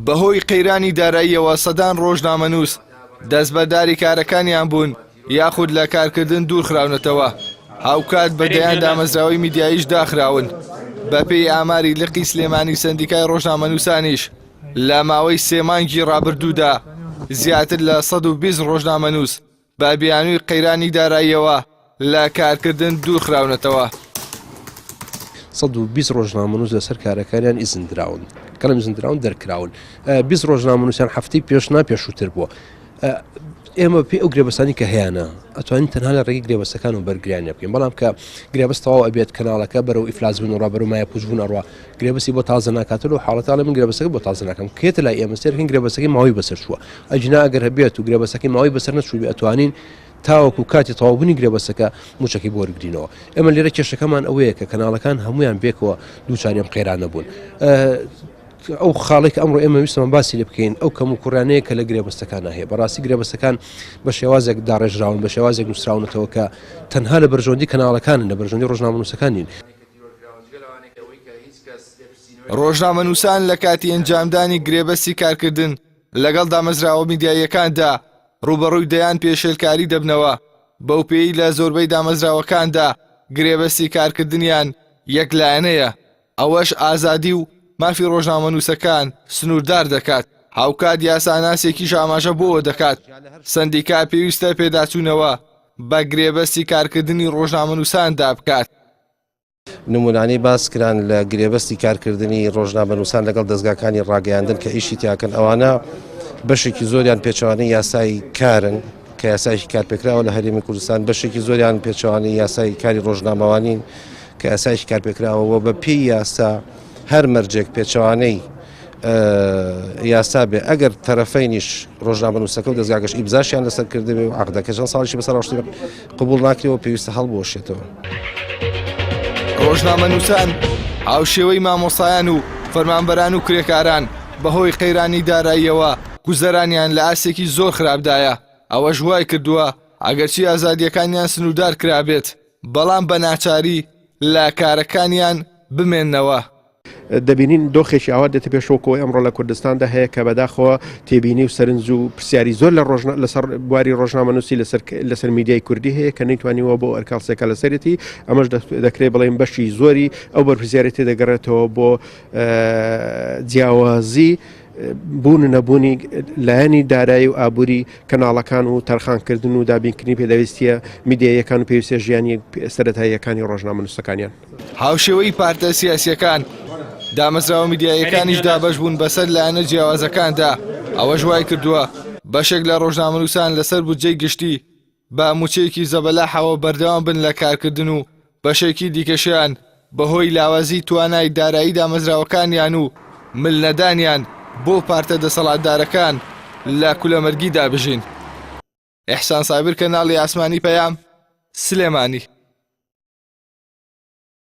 بەهۆی قەیرانی داراییەوە سەدان ڕۆژنامەنووس دەستبەرداری کارەکانیان بوون یاخود لە کارکردن دوورخراونەتەوە، هاوکات بە دەیان دامەزراوەی میدیاییش داخراون. بەپێی ئاماری لقی سلێمانی سەندیکای ڕۆژنامەنووسانیش لە ماوەی سێ مانگی ڕابردوودا زیاتر لە 120 ڕۆژنامەنووس بە بیانووی قەیرانی داراییەوە لە کارکردن دوورخراونەتەوە. 120 ڕۆژنامەنووس لەسەر کارەکانیان ئیزن دراون، کەڵم ئیزن دراون دەرکراون. 20 ڕۆژنامەنووسیان هەفتەی پێش نا پێشووتر بووە. ئێمە پێی ئەو گرێبەستانی کە هەیانە ئەتوانین تەنها لە ڕێگەی گرێبەستەکان و بەرگریان بکەین بەڵام کە گرێبەست تەواو ئەبێت کەناڵەکە بەرەو ئیفلاس بوون ڕا بەرەو مایە پوچ بوون ئەڕوا گرێبەستی بۆ تازە ناکاتەوە لەو حاڵەتە ئەڵێ من گرێبەستەکە بۆ تازە ناکەم کێتە لای ئێمە سێرکەین گرێبەستەکەی ماوەی بەسەر چووە ئەگینا ئەگەر هەبێت و گرێبەستەکەی ماوەی بەسەر نەچووبێ ئەتوانین تاوەکو کاتی تەواوبوونی گرێبەستەکە مووچەکەی بۆ وەرگرینەوە ئێمە لێرە کێشەکەمان ئەوەیە کە کەناڵەکان هەمویان بێکەوە دووچاری ئەم قەیرانە بوون. ئەو خاڵێک کە ئەمڕۆ ئێمە ویستمان باسی لێ بکەین ئەو کەم و کوڕانەیە کە لە گرێبەستەکانە هەیە بەڕاستی گرێبەستەکان بە شێوازێک داڕێژراون بە شێوازێک نووسراونەتەوە کە تەنها لە بەرژەوەندی کەناڵەکانن لە بەرژەوەندی ڕۆژنامەنووسەکان نین. ڕۆژنامەنووسان لە کاتی ئەنجامدانی گرێبەستی کارکردن لەگەڵ دامەزراوە میدیاییەکاندا ڕووبەڕووی دەیان پێشێلکاری دەبنەوە، بەوپێیەی لە زۆربەی دامەزراوەکاندا گرێبەستی کارکردنیان یەکلایەنەیە، ئەوەش ئازادی و مافی ڕۆژنامەنووسەکان سنووردار دەکات، هاوکات یاساناسێکیش ئاماژە بۆوە دەکات، سەندیکا پێویستە پێداچوونەوە بە گرێبەستی کارکردنی ڕۆژنامەنووساندا بکات. نمونانەی باس کران لە گرێبەستی کارکردنی ڕۆژنامەنووسان لەگەڵ دەزگاکانی ڕاگەیاندن کە ئیشی تیاکەن ئەوانە بەشێکی زۆریان پێچەوانەی یاسای کارن کە یاسایکی کارپێکراوە لە هەرێمی کوردستان بەشێکی زۆریان پێچەوانەی یاسای کاری ڕۆژنامەوانین کە یاسایکی کارپێکراوە و بە پێی یاسا هەر مەرجێک پێچەوانەی یاسا بێ ئەگەر تەرەفەینیش ڕۆژنامەنووسەکە و دەزگاکەش ئیمزاشیان لەسەر کردبێ و عەقدەکە چەند ساڵیشی بەسەر ڕۆشتبێ قبوڵ ناکرێ و پێویستە هەڵبوەشێتەوە. ڕۆژنامەنووسان هاوشێوەی مامۆستایان و فەرمانبەران و کرێکاران بەهۆی قەیرانی داراییەوە گوزەرانیان لە ئاستێکی زۆر خراپدایە، ئەوەش وایکردووە ئەگەرچی ئازادییەکانیان سنووردار کرابێت، بەڵام بە ناچاری لە کارەکانیان بمێننەوە. دەبینین دۆخێکی ئاوا دێتە پێشەوە کۆی ئەمڕۆ لە کوردستاندا هەیە کە بەداخەوە تێبینی و سەرنج و پرسیاری زۆر لە ڕۆژنا لەسەر بواری ڕۆژنامەنووسی لەسەر لەسەر میدیای کوردی هەیە کە نەیتوانیوە بۆ ئەرکاڵسێکە لەسەرێتی ئەمەش دەکرێت بڵێن بەشی زۆری ئەو بەرپرسیارێتی دەگەڕێتەوە بۆ جیاوازی بوون و نەبوونی لایەنی دارایی و ئابووری کەناڵەکان و تەرخانکردن و دابینکردنی پێداویستیە میدیاییەکان و پێویستە ژیانی سەرەتاییەکانی ڕۆژنامەنووسەکانیان. هاوشێوەی پارتە سیاسییەکان، دامەزراوە میدیاییەکانیش دابەشبوون بەسەر لایەنە جیاوازەکاندا، ئەوەش وایکردووە بەشێک لە ڕۆژنامەنووسان لەسەر بودجەی گشتی بە مووچەیەکی زەبەلاحەوە بەردەوام بن لە کارکردن و بەشێکی دیکەشیان بەهۆی لاوازی توانای دارایی دامەزراوەکانیان و ملنەدانیان بۆ پارتە دەسەڵاتدارەکان لە کولەمەرگیدا بژین. ئیحسان سابیر کەناڵی ئاسمانی پەیام، سلێمانی.